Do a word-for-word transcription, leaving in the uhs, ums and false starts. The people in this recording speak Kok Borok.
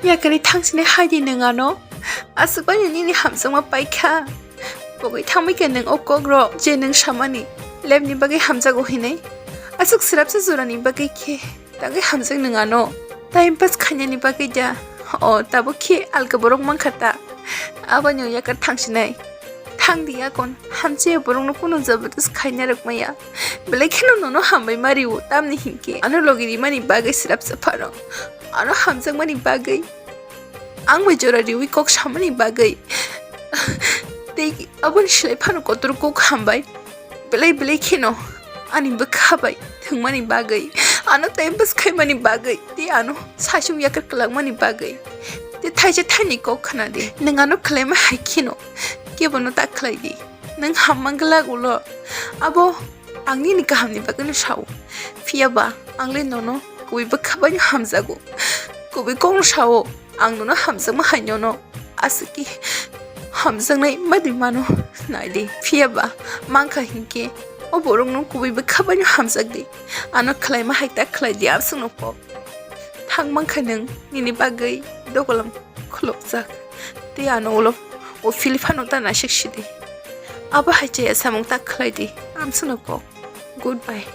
Yakarwi thangsinai hai di nwng ano. Aswk bai nini hamjakma paikha. Pogwi thangbai khe nwng o kokrok je nwng samani lepni bagwi hamjago hinwi. Aswk swrapsa jorani bagwi khe tangwi hamjak nwng ano. Time pass khainani bagwi da. O tabuk khe alka borok mankha ta. Aboni yakar thangsinai. Thangdi yakon, hamchaya borokno kunu jabardast khaina rwkmaya. Belai kheno nono hambai ma rio, tamni hinkhe ano logi rimani bagwi swrapsa phano. Ano hamjakmani bagwi. Ang bai jora riwi kok samani bagwi. Tei aboni slai phano kotor kok hambai. Belai belai kheno ani bwkha bai thwngmani bagwi. Ano time pass khaimani bagwi. Tei ano saichung yakar kwlangmani bagwi. Tei thaisa thaini kok khna di. Nwng ano khlaima hai kheno. Kebono ta khlai di. Nwng hamma glak ulo. Abo ang nini kahamni bagwino sao. Phiya ba ang le nono kubui bwkha baino hamjago. Kubui kokno sao. Ang nono hamjakma hai nono. Aswk ki hamjaknai madi mano. Nai di. Phiya ba mankha hinkhe o borokno kubui bwkha baino hamjak di. Ano khlaima hai ta khlai di, aswkno kok. Thang mankha nwng nini bagwi dogolam khulukjak. Tei ano ulo o Philip phano ta naisik sidi. Abo hai chaya samung ta khlai di. Amsano kok. Goodbye.